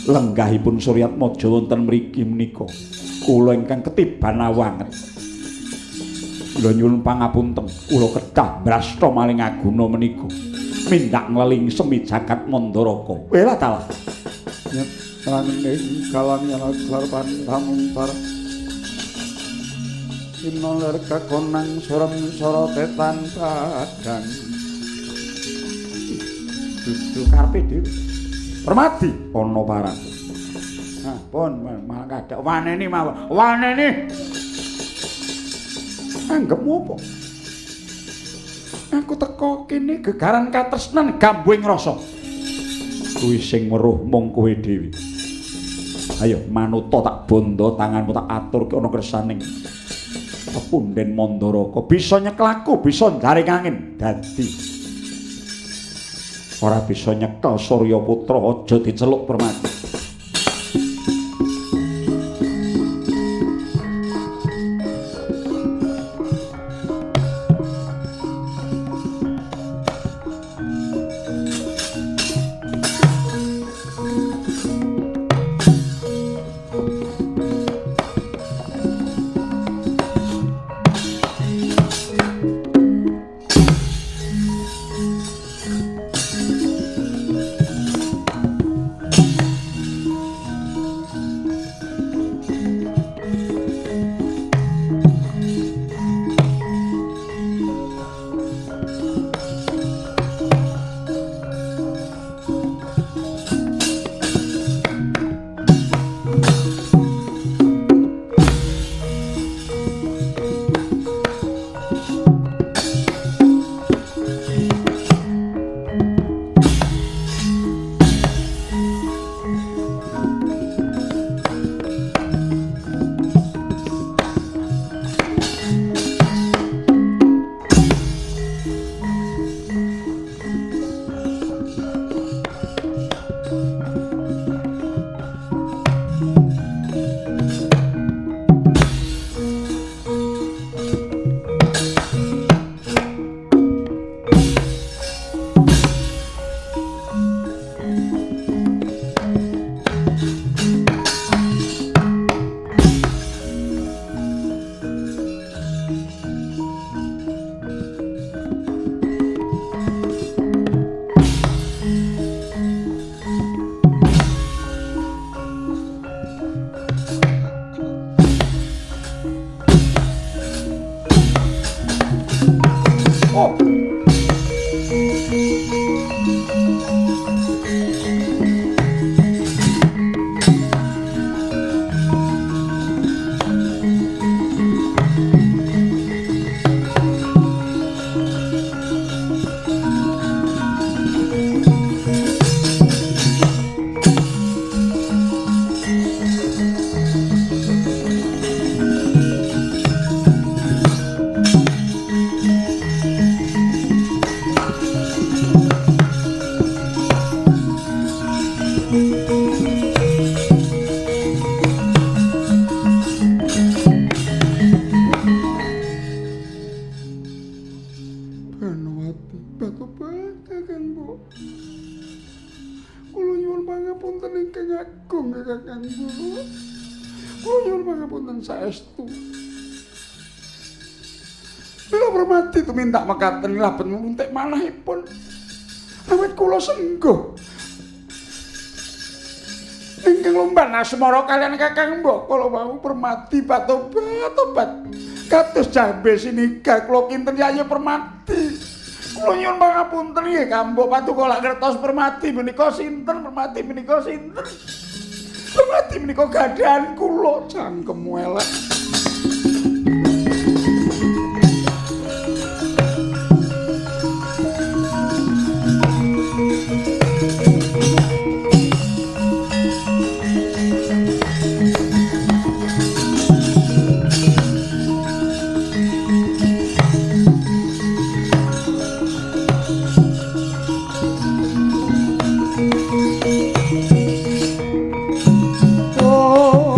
Lenggahipun Suryatmaja wonten mriki menika kula ingkang ketiban awanget. Kula nyuwun pangapunten, kula kedah brasta maling aguna menika mindak ngleling semi jagat Mandaraka. Welah talah. Nyetraning kalang yana klarpan kamuntar. Inoler kakonang sorem sorotetan padang. Dudu karepe dhewe. Permadi ana parang. Nah, pun malah kadak waneni mawon. Waneni. Anggepmu apa? Aku teko kene gegaran katresnan gambuing rasa. Kuwi sing weruh mung kowe dhewe. Ayo manuta tak bondo tanganmu tak aturke ana kersaning pepunden Mandaraka. Bisa nyeklaku, bisa njaring angin dadi. Ora bisa nyekel Surya Putra, aja diceluk Permadi. Saestu. Mila Permadi tumindak mekaten laben muntik manahipun. Awit kula sengguh. Ingkang lumban asmara kaliyan Kakang Mbok kala wau Permadi patobat-tobat. Kados jambe siniga kula kinten Yayi Permadi. Kula nyuwun pangapunten nggih Kambok paduka lak ngertos Permadi menika sinten, Permadi menika sinten. Permadi menika gadhahan kula cangkemmu elek. Oh.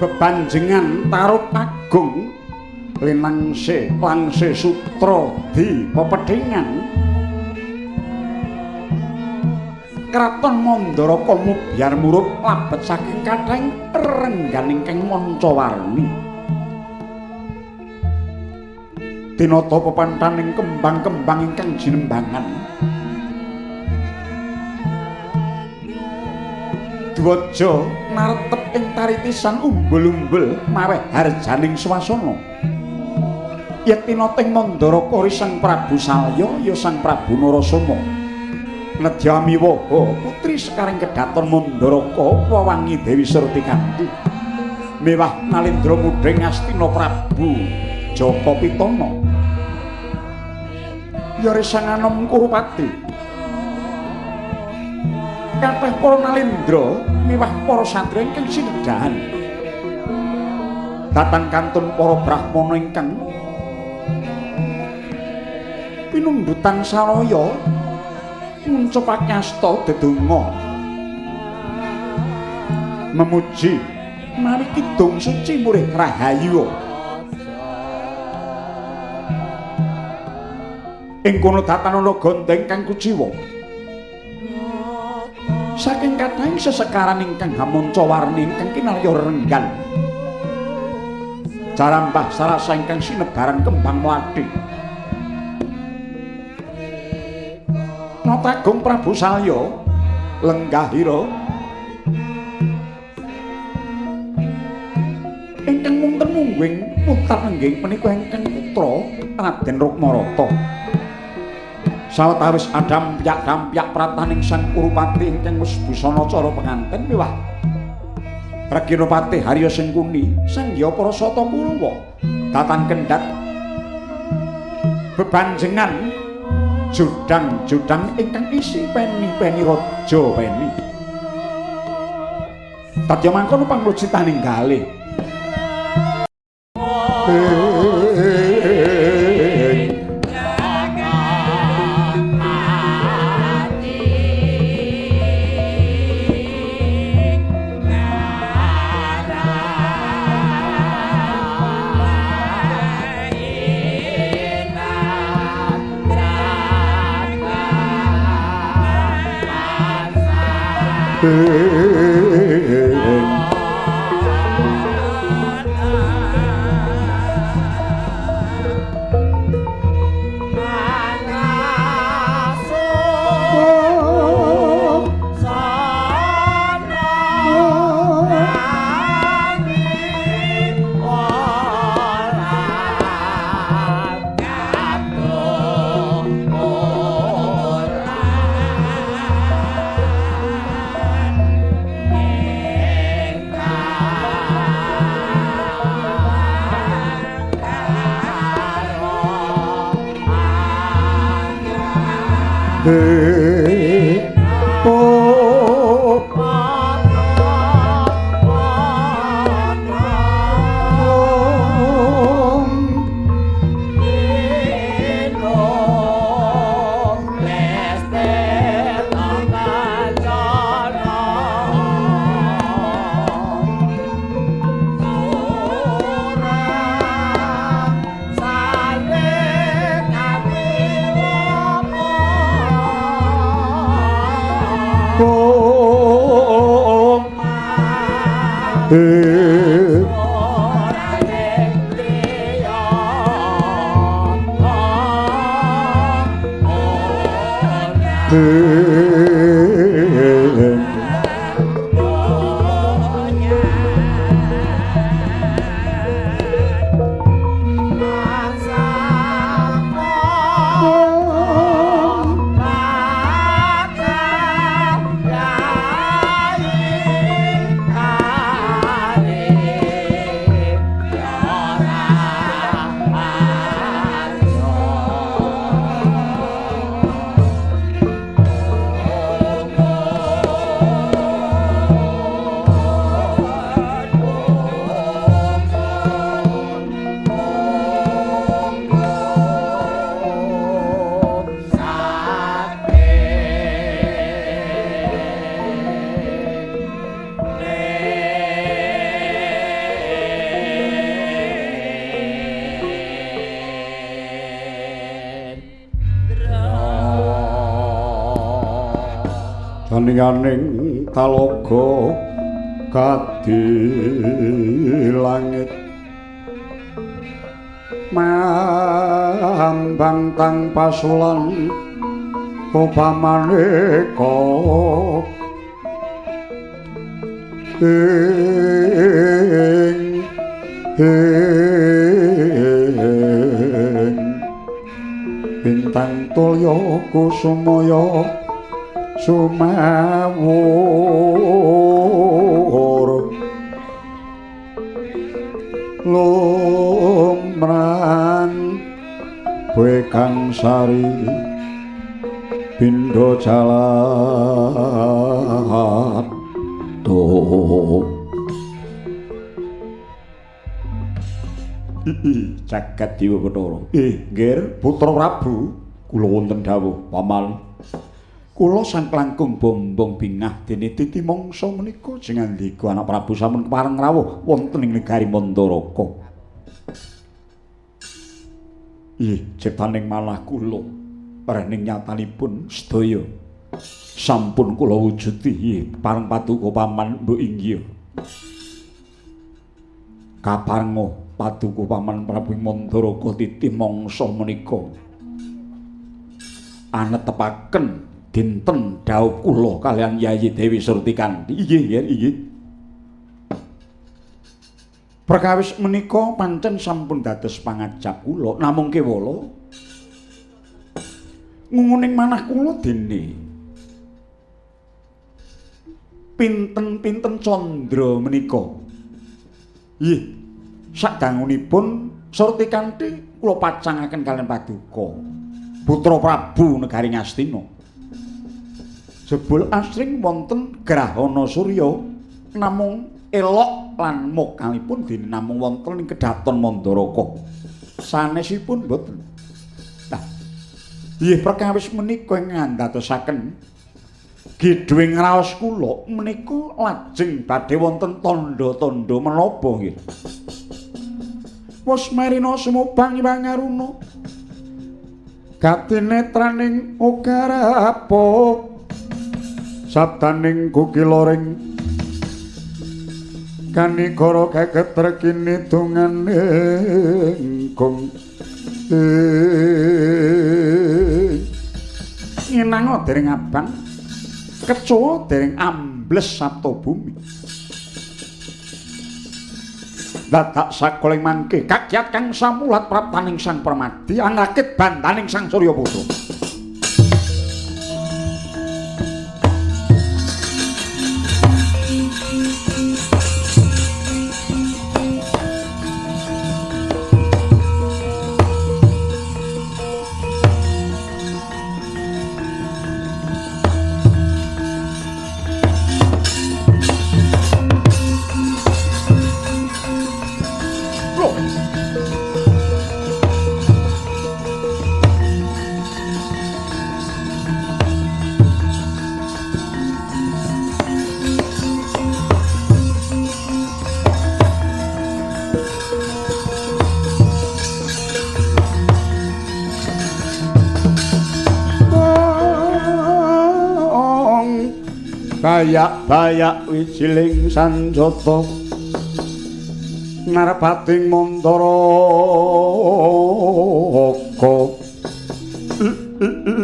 Bebanjengan tarup agung linangse langse sutra di pepedhingan Kraton Mandaraka mubyar murup labet saking kathahing renggan ingkang manca warni. Tinata pepantaning kembang-kembang ingkang jinembangan. Dwaja nartep ing taritisan umbul-umbul maweh harjaning swasana. Yekti tinata ing Mandaraka Sang Prabu Salya ya Sang Prabu Narasoma. Nedya miwaha putri sekaring kedaton Mandaraka wewangi Dewi Surtikanti. Mewah Nalendra mudheng Ngastina Prabu Jaka Pitana. Ya Sang Anom Kurupati. Kathah para Nalendra miwah para satriya ingkang sinedhahan. Dhateng kantun para brahmana ingkang pinundhutan salaya nguncupake asta dedonga memuji mawi kidung suci murih rahayu. Ing kono datan ana gondeng kang kuciwa saking kathahing sesekaran ingkang hamanca warni ingkang kinarya renggan jarambah sarasa ingkang sinebaran kembang mlathi. Natagung Prabu Salya lenggahira ingkang wonten mungguing putar nengging punika ingkang putra Raden Rukmarata. Sawetawis adhampyak-dhampyak prataning Sang Kurupati ingkang wis busana cara penganten miwah Reginapati Harya Sengkuni sangya para sata Kurawa datan kendhat bebanjengan jodang-jodang ingkang isi peni-peni raja peni. Tadya mangkono panglucitaning galih. Saninganing talaga kadi langit mambang tang pasulan upamaneka ing bintang tulya kusumaya sumawur lumran kowe kang sari pindha jalan Jagat Dewa Bathara. Nggih, Putra Prabu, kula wonten dawuh, Paman. Kula sang langkung bombong bingah dene titi mangsa menika jengandika anak Prabu sampun kepareng rawuh wonten ing negari Mandaraka. Ih, ciptaning malah kula rening nyatanipun sedaya sampun kula wujudi pareng paduka Paman mbok inggih. Kaparenga paduka Paman Prabu Mandaraka titi mangsa menika anetepaken dinten dhaup kula kaliyan Yayi Dewi Surtikanthi. Inggih, nggih, inggih. Perkawis menika pancen sampun dados pangajap kula, namung kewala ngunguning manah kula dene pinten-pinten candra menika. Nggih, sadangunipun Surtikanthi kula pacangaken kaliyan paduka Putra Prabu negari Ngastina. Jebul asring wonten grahana surya namung elok lan mokalipun dene namung wonten ing kedaton Mandaraka. Sanesipun mboten. Nah, nggih perkawis menika ingkang ngandadosaken gedhuing raos kula menika lajeng badhe wonten tandha-tandha menapa nggih. Wus marina sumubang pangaruna gatinetraning ugarapa sabdaning kukiloring kanikara gegeter kini dunganing gong nginanga dereng abang kecoa dereng ambles sabta bumi dadak sakoling mangke kakyat kang samulat praptaning Sang Permadi angrakit bantaning Sang Suryaputra. Bayak-bayak wijiling sanjata narpating Mandaraka.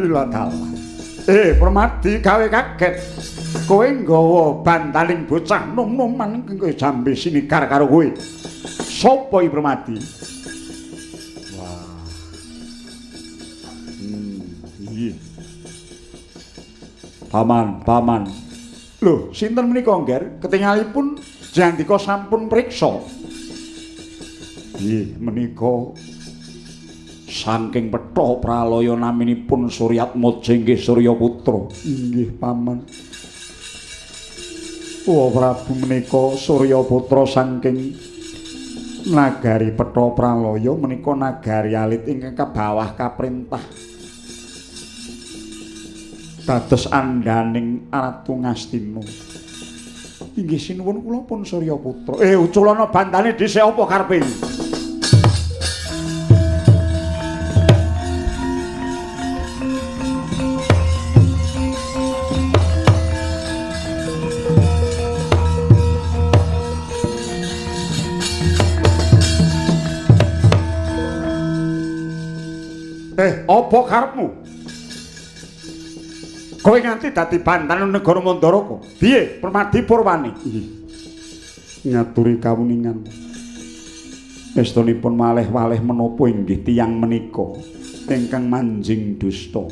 Ladalah. Permadi gawe kaget. Kowe nggawa bantaling bocah nom-noman kaya jambe sinikar karo kowe. Sapa iki Permadi? Wah. Iya. Paman, paman. Lho, sinten menika, Ngger? Ketingalipun jandika sampun priksa. Nggih, menika saking petha pralaya naminipun Suryatmaja inggih Suryaputra. Inggih, Paman. Wa Prabu menika Suryaputra saking nagari petha pralaya menika nagari alit ingkang kabawah kaprintah dados andhaning Ratu Ngastina. Inggih sinuwun kula pun Suryaputra. Uculana bandane dhisik apa karepe? Apa karepmu? Kowe nganti dadi bantan negara Mandaraka. Piye Permadi Purwani? Nggih. Ngaturi kawuningan. Estunipun malih-walih menapa inggih tiyang menika ingkang manjing dusta.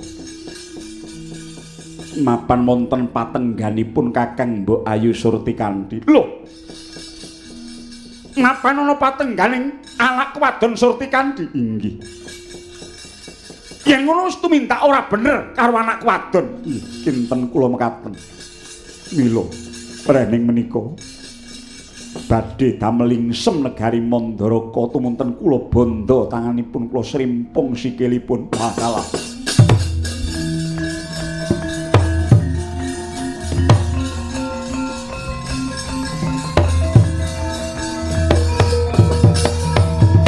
Mapan wonten patengganipun Kakang Mbok Ayu Surtikanthi. Lho. Mapan ana patengganing anak wadon Surtikanthi? Inggih. Yen ngono wis tumindak ora bener karo anak wadon. Ih, kinten kula mekaten. Mila prening menika badhe damel lingsem negari Mandaraka tumunten kula bandha tanganipun kula srimpung sikilipun. Makalah.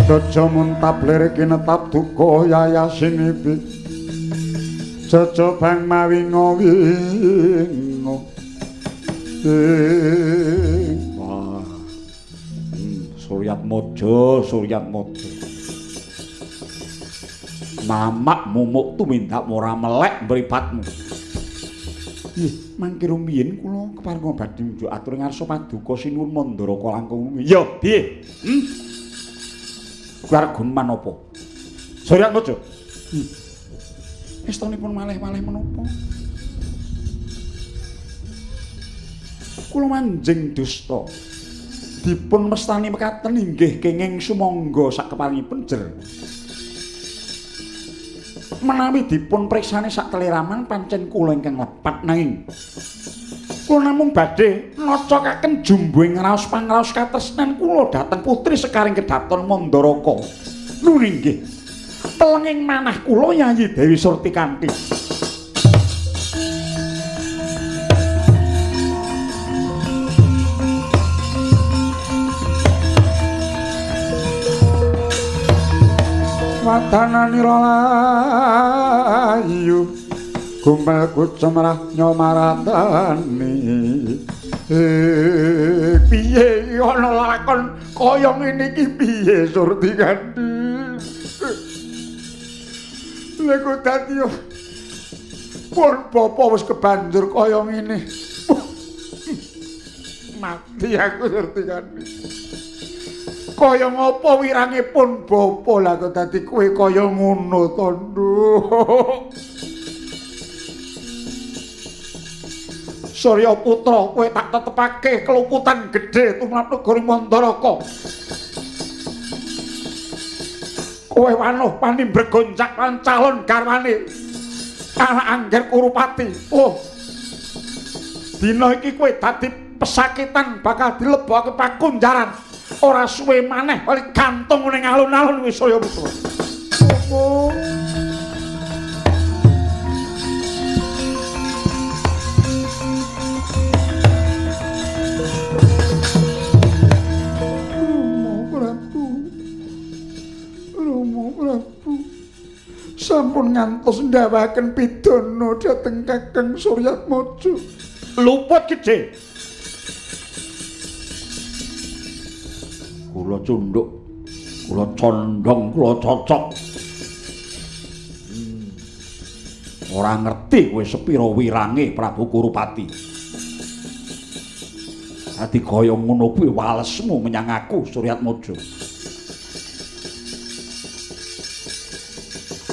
Jaja muntap lirik netap duka yayasinipi Jaja bang mawi ngowingo. Wah. Suryatmaja, Suryatmaja. Mamak mumuk tumindak ora melek mripatmu. Ih, mangke rumiyin kula keparenga badhe njuk atur ngarsa paduka sinuwun Mandaraka langkung. Ya, piye? Kuwi arep guneman apa? Suryatmaja. Estunipun malih-malih menapa? Kula manjing dusta. Dipun mestani mekaten inggih kenging sumangga sakeparingipun jer. Menawi dipun priksani sak teliraman pancen kula ingkang lepat nanging kula namung badhe nocokaken jumbuhing raos pangraos katresnan kula dhateng putri sekaring kedaton Mandaraka. Nun inggih telenging manah kula Yayi Dewi Surtikanthi. Wadananira layu gumbel kucemrah nyomaratani. Piye ana lakon kaya ngene iki piye Surtikanthi? Lha kok dadi pun bapa wis kebanjur kaya ngene. Mati aku Surtikanthi. Kaya ngapa wirange pun bapa lah kok dadi kowe kaya ngono to, Nduk. Surya Putra kowe tak tetepake keluputan gedhe tumrap negara Mandaraka. Kowe wanuh pani mbregonjak lan calon garwane anak Angger Kurupati. Oh. Dina iki kowe dadi pesakitan bakal dilebokake pakunjaran. Ora suwe maneh oleh gantung ning alun-alun wis Surya Putra. Oh. Romo Prabu. Romo Prabu. Sampun ngantos ndawaken pidana dhateng Kakang Suryatmaja. Luput gedhe. Kula cunduk, kula condong, kula cocok. Ora ngerti kowe sepira wirange Prabu Kurupati. Dadi kaya ngono kuwi walesmu menyang aku Suryatmaja.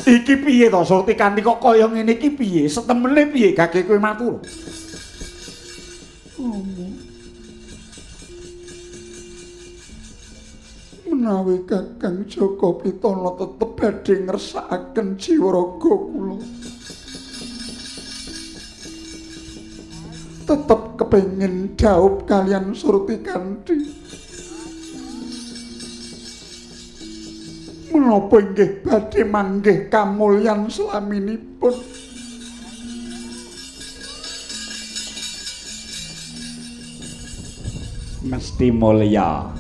Iki piye to Surtikanthi kok kaya ngene iki piye? Setemene piye gage kowe matur? Romo. Menawi Kakang Jaka Pitana tetep badhe ngersakaken jiwa raga kula. Tetep kepengin dhaup kaliyan Surtikanthi. Menapa inggih badhe manggih kamulyan slaminipun? Mesti mulya.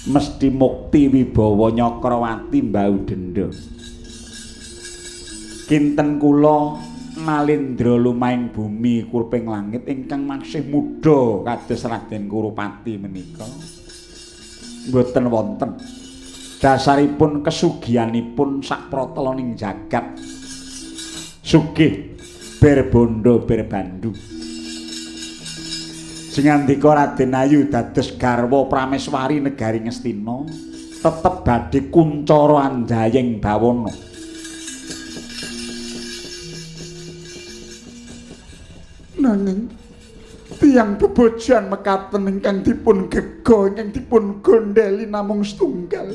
Mesti mukti wibawa Nyakrawati mbau denda. Kinten kula nalindra lumahing bumi kurping langit ingkang masih muda kados Raden Kurupati menika. Mboten wonten Dasaripun kesugihanipun sak prateloning jagat. Sugih ber bondo ber bandu. Sing ngandika Raden Ayu dados garwa prameswari negari Ngastina tetep badhe kuncara anjayeng bawana. Nanging tiyang bebojan mekaten ingkang dipun gega ingkang dipun gondheli namung setunggal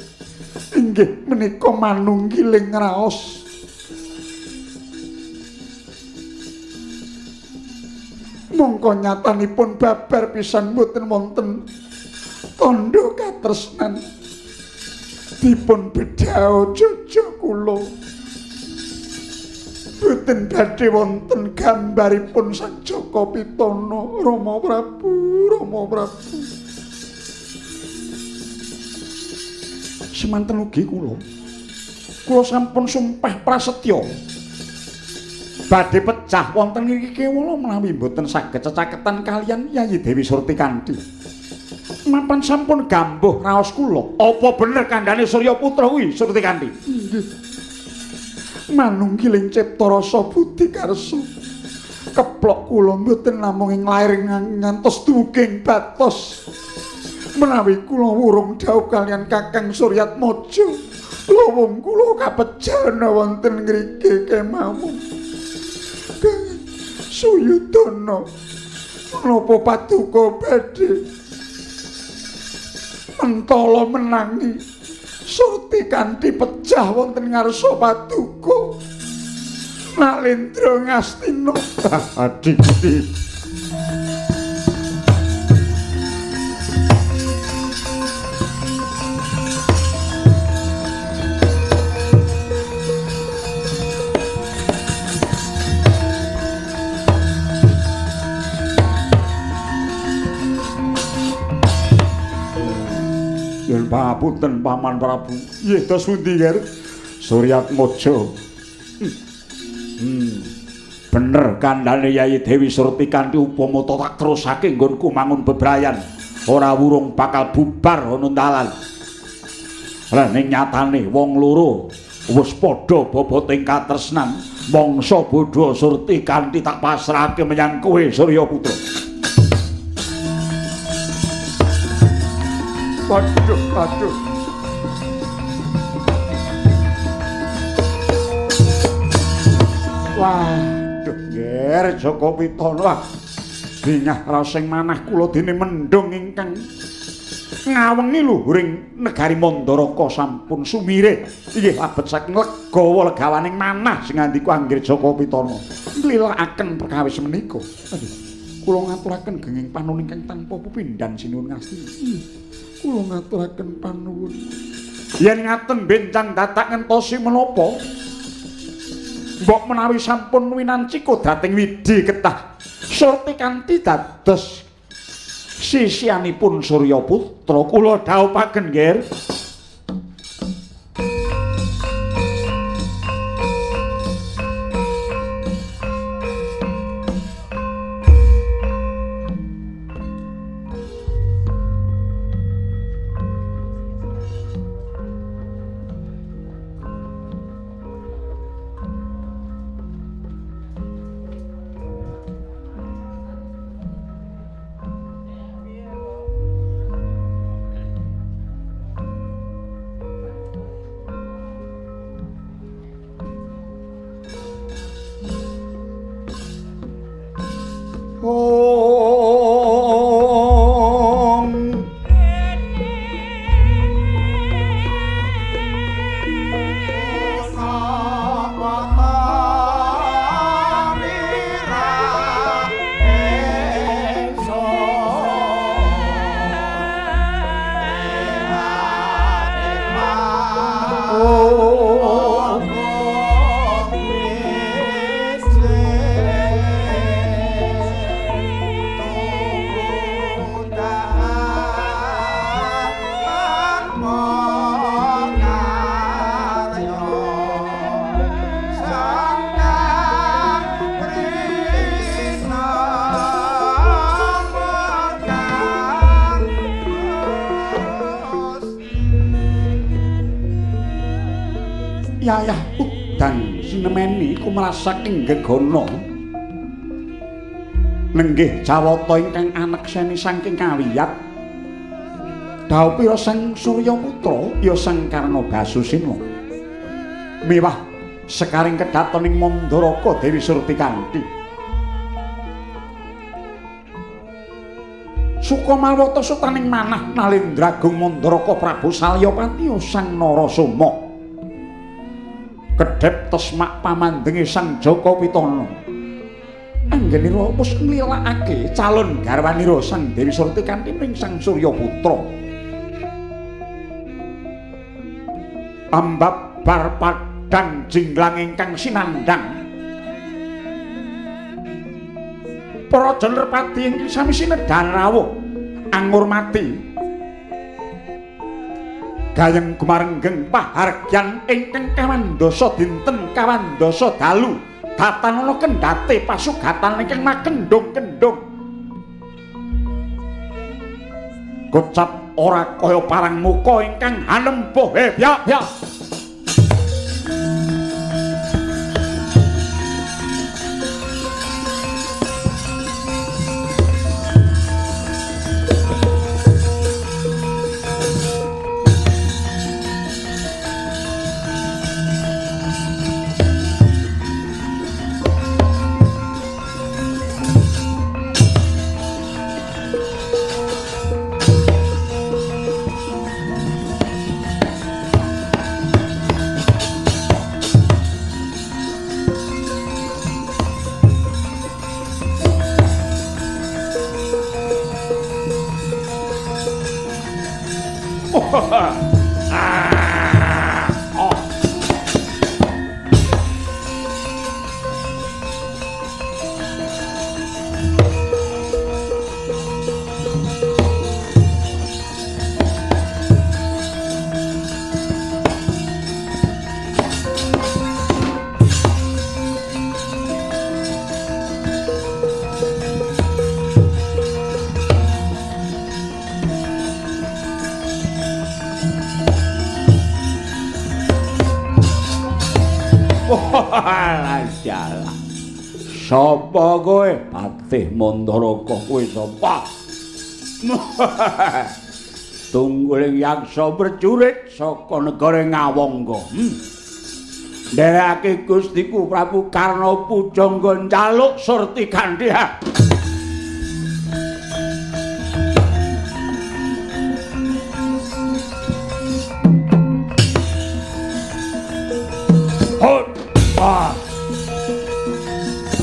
inggih menika manunggiling raos. Mongko nyatanipun babar pisan mboten wonten tandha katresnan dipun bedhao jojo kula. Mboten badhe wonten gambaripun Sang Jaka Pitana Rama Prabu, Rama Prabu. Semanten ugi kula. Kula sampun sumpah prasetya. Badhe pecah wonten ngriki kewala menawi mboten saged cecaketan kaliyan Yayi Dewi Surtikanthi. Mapan sampun gambuh raos kula. Apa bener kandhane Surya Putra kuwi Surtikanthi? Inggih. Manunggiling cipta rasa budi karsa. Keplok kula mboten namung ing lair ngantos dumugi batos. Menawi kula wurung dhaup kaliyan Kakang Suryatmaja, lawung kula kapejana wonten ngriki kemawon. Suyudana, menapa paduka badhe mentala menangi Surtikanthi pecah wonten ngarsa paduka Nalendra Ngastina. Adik. Pangapunten Paman Prabu. Nggih, dos pundi, Ger? Suryatmaja. Bener kandhane Yayi Dewi Surtikanthi upama tak terusake nggonku mangun bebrayan, ora wurung bakal bubar ana dalan. Lah ning nyatane wong loro wis padha boboting katresnan, mangsa bodho Surtikanthi tak pasrahake menyang kowe Surya Putra. Waduh, waduh. Waduh, Ger Jaka Pitana. Bingah rasing manah kula dene mendhung ingkang ngawengi luhuring negari Mandaraka sampun sumire. Inggih labet saking legawa legawaning manah sing ngandika Anggir Jaka Pitana. Nglilakaken perkawis menika. Aduh, kula ngaturaken genging panuwun ingkang tanpa pepindhan sinuwun ngasti. Kula ngaturaken panuwun. Yen ngaten benjang dadak ngentosi menapa? Mbok menawi sampun winanci kodrating widhi ketah Surtikanthi dados sisianipun Surya Putra kula dhawuhaken, Nger. Yayah udan sinemeni kumrasaking gegana. Nenggih Jawata ingkang anekseni saking kawiyat. Dhaupira Sang Surya Putra ya Sang Karna Basusena. Miwah sekaring kedhatoning Mandaraka Dewi Surtikanthi. Sukamalwata sutaning manah Nalendra Agung Mandaraka Prabu Salyapati Sang Narasoma. Kedhep tesmak pamandenge Sang Jaka Pitana. Anggenira wis nglilakake calon garwanira Sang Dewi Surtikanthi ring Sang Surya Putra. Ambab bar padang jinglang ingkang sinandhang. Para Jalerpati ingkang sami sinedhan rawuh angurmati gayeng gumarenggeng pahargyan ingkang kawandasa dinten kawandasa dalu datanana kendhate pasugatan ingkang makendhung-kendhung. Kocap ora kaya parang muka ingkang hanempuh hebyak-byak. Jalah. Sapa kowe? Patih Mandaraka kowe sapa? Tungguling yaksa prajurit saka negara Ngawangga. Nderekake Gustiku Prabu Karna Pujangga njaluk Surtikanthi.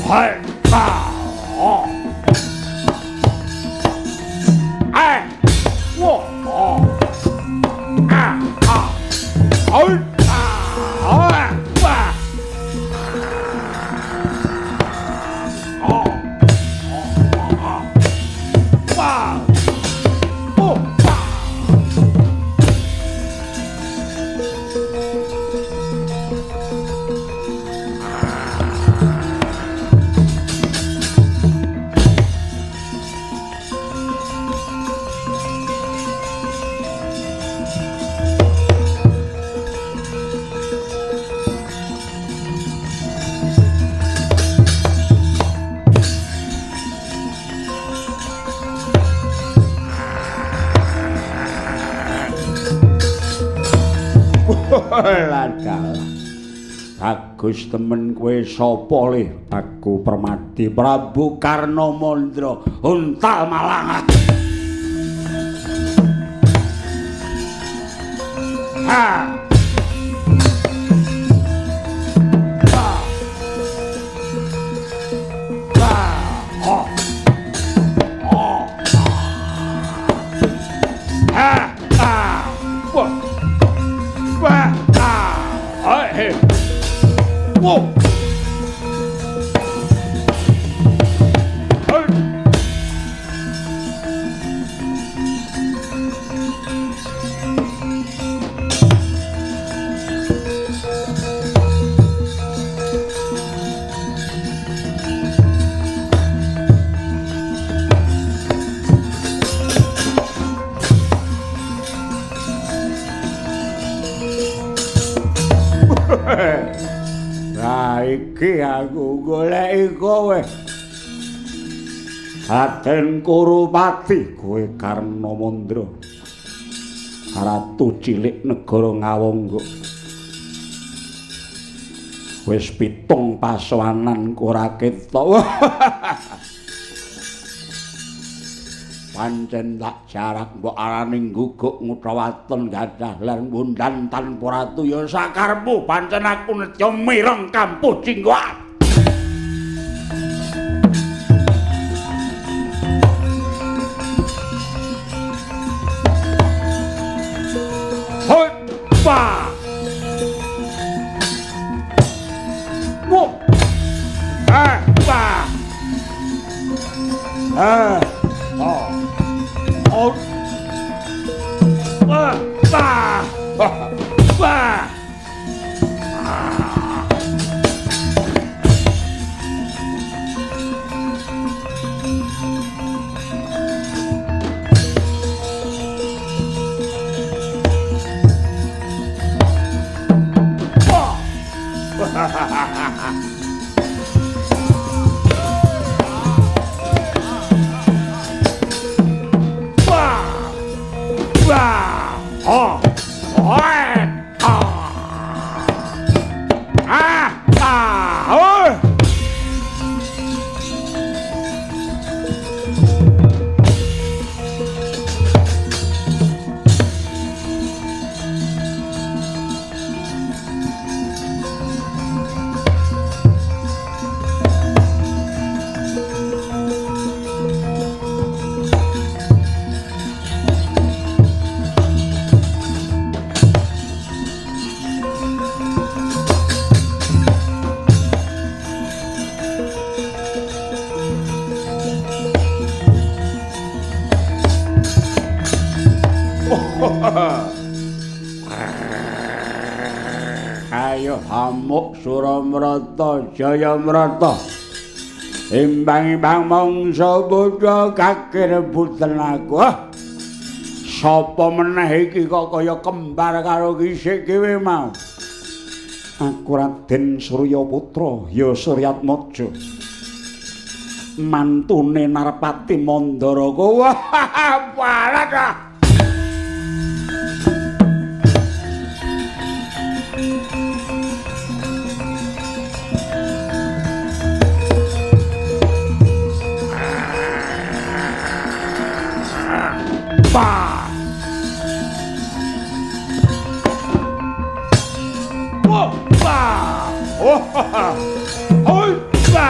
Hai ba oh ai wo oh a a oi a oi ba oh ba oh ba. Ladalah. Bagus temen kowe sapa le? Aku Permadi Prabu Karna Mandra untal Malang. Ha. Ha. Ha. Oh. Oh. Ha. Ha. Wah. Wah. Ah. Whoa. Gege aku goleki kowe. Raden Kurupati, kowe Karna Mandra. Ratu cilik negara Ngawangga. Wis 7 pasowanan ora ketok. Pancen tak jarak mbok arani ngguguk ngutawaton gadah lan bundan tanpa ratu ya sakarepmu pancen aku nedya mireng kampuh jinggoan. Hoppa! Wo! Ah! Pa! Ah! Oh! Oh! Ah! Pa! Pa! Oh! Oh! Ah! Ah! Oh! Ayo hamuk Suramrata Jayamrata. Imbang-imbang mangsa bodho kakirebutan aku. Sapa meneh iki kok kaya kembar karo kisik kowe mau? Aku Raden Suryaputra ya Suryatmaja. Mantune Narpati Mandaraka. Wah, balat ah. Pa! Oh, pa! Oh, oh, pa!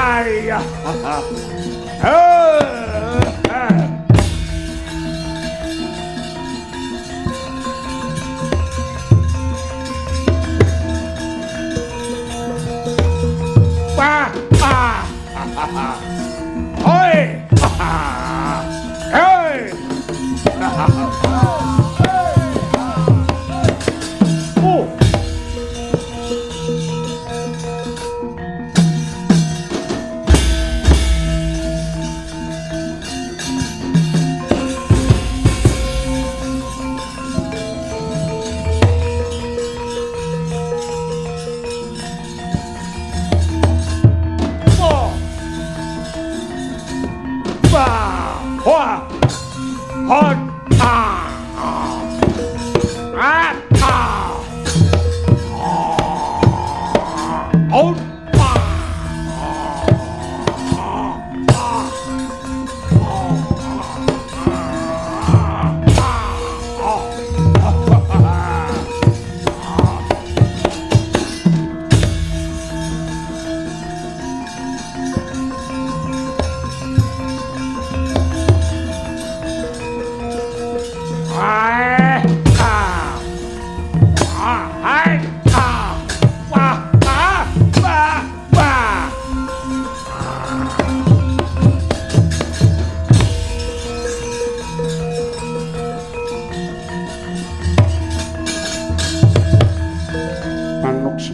Pa! Pa! Oi! Hey! Oh! Wah! Hot! Ah! Ah! Ah! Oh!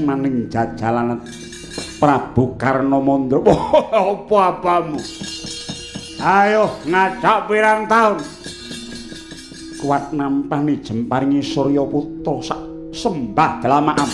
Maning jajalan Prabu Karna Mandra. Apa apamu? Ayo ngajak pirang taun. Kuat nampani jemparingi Suryaputra sak sembah dalamaan.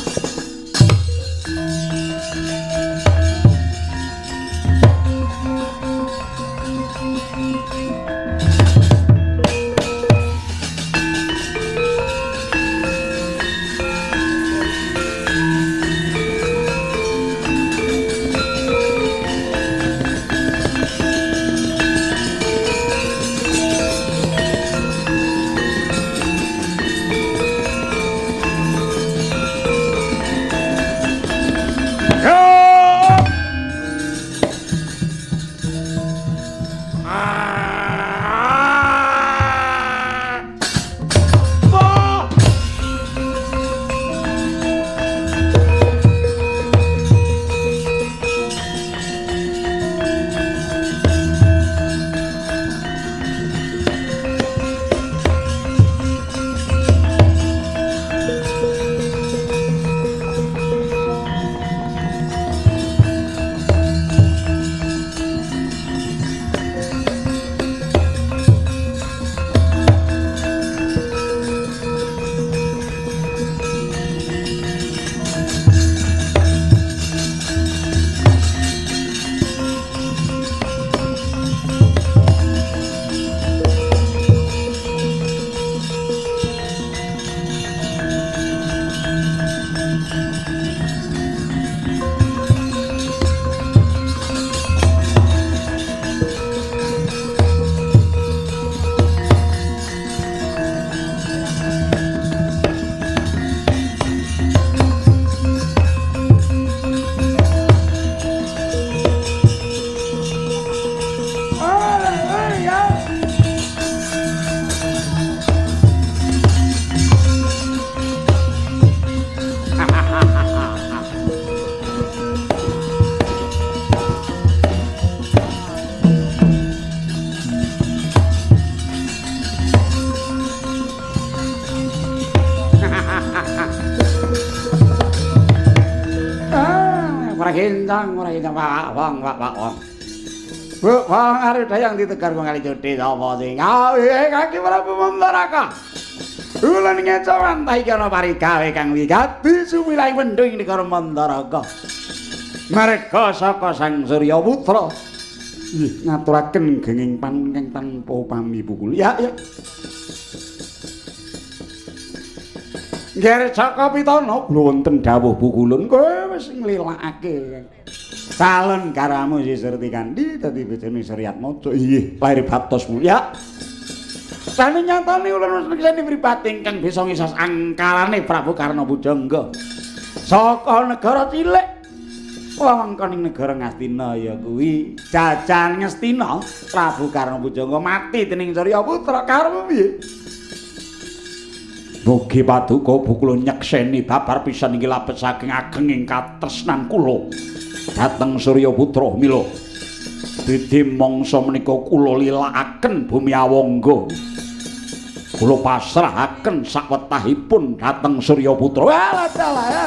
Ora kencang, ora kencang wong wong wong. Bu, wong arep dayang ditegar wong kali jodhe sapa sing gawe kaki Prabu Mandaraka. Ulun ngecawantah iki ana parigawe kang wigati sumilahi wendhu ing negara Mandaraka. Marga saka Sang Surya Putra. Nggih, ngaturaken genging panungkeng tanpa upami pukul. Ya, ya. Ngger Jaka Pitana kula wonten dawuh pukulun kowe wis nglilakake. Calon karamu si Surti Kandi dadi bojone Suryatmaja. Inggih, lahir batosmu. Ya. Sane nyatane ulun wis nekseni mripate ingkang bisa ngisas angkarane Prabu Karna Bujangga. Saka negara cilik wewengkon ing negara Ngastina ya kuwi jajan Ngastina Prabu Karna Bujangga mati dening Surya Putra. Karepmu piye? Mugi paduka kula nyekseni babar pisan iki labet saking agenging katresnan kula dhateng Surya Putra. Mila didi mangsa menika kula lilakaken bumi Awangga. Kula pasrahaken sakwetahipun dhateng Surya Putra. Walah dalah ya.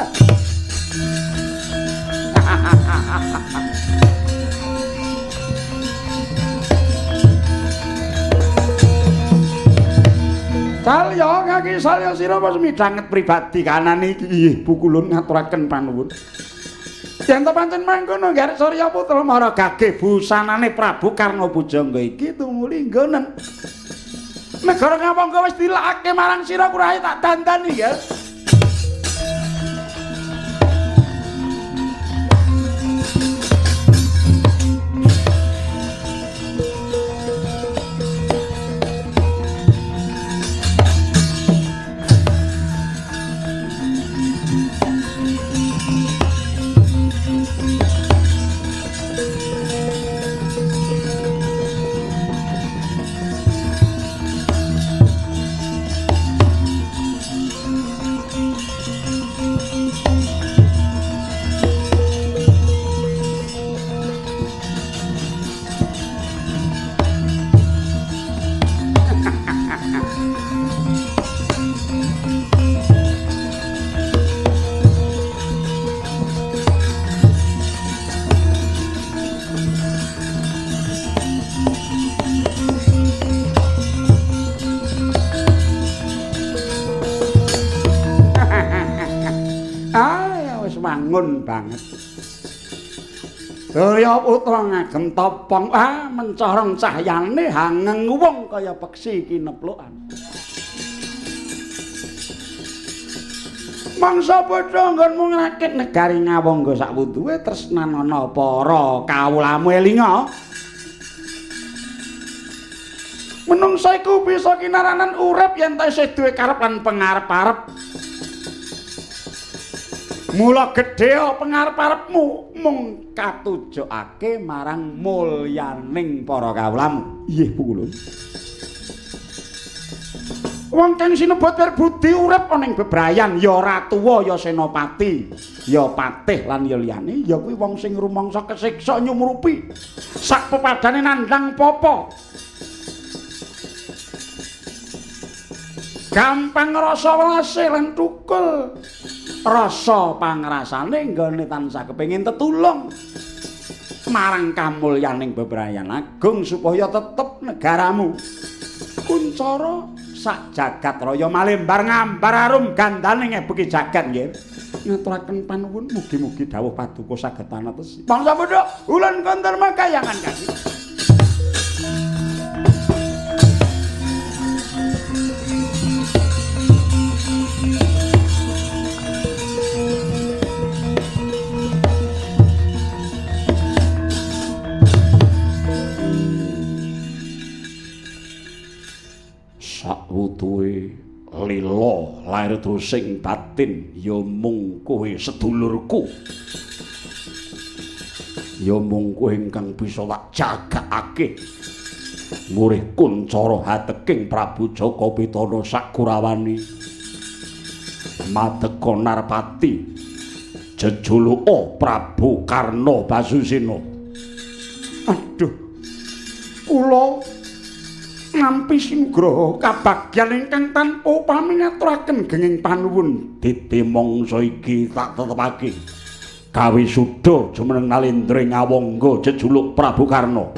Salya kaki salya sira wis midhanget pribadi kanan iki. Inggih, pukulun ngaturaken panuwun. Yen to pancen mangkono garek Surya Putra mara gageh busanane Prabu Karna Bujangga iki tumuli nggonen. Negara Ngawangga wis dilakake marang sira kurahe tak dandani ya. Bangun banget. Surya Putra ngagem topong, mencorong cahyane hangeng wong kaya peksi kineplukan. Mangsa padha nggonmu ngrakit negari Ngawangga sakwuduwe tresnanana para kawulamu elinga. Menungsa iku bisa kinaranan urip yen ta isih duwe karep lan pengarep-arep. Mula gedhe pengarep-arepmu mung katujokake marang mulyaning para kawulamu. Inggih, pukulun. Wong kang sinebut berbudi urip ana ing bebrayan ya ora tuwa ya senopati, ya patih lan ya liyane ya kuwi wong sing rumangsa kesiksa nyumrupi sak pepadane nandhang papa. Gampang rasa welase lan tukul. Rasa pangrasane nggone tansah kepengin tetulung marang kamulyaning bebrayan agung supaya tetep negaramu kuncara sak jagat raya malembar ngambar arum gandane ngebeki jagat nggih. Ngaturaken panuwun mugi-mugi dawuh paduka saged anatesi. Bangsa bodho ulun konten makayangan kasih. Sakwutuhe lila lair trusing batin ya mung kowe sedulurku, ya mung kowe ingkang bisa tak jagakake murih kuncara hateking Prabu Jaka Pitana sakurawani madeka narpati jejuluka Prabu Karna Basusena. Aduh, kula nampi sinugraha kabagyan ingkang tanpa upami ngaturaken genging panuwun. Didi mangsa iki tak tetepake Kawisuda jumeneng Nalendra ing Awangga jejuluk Prabu Karna.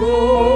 Ooh.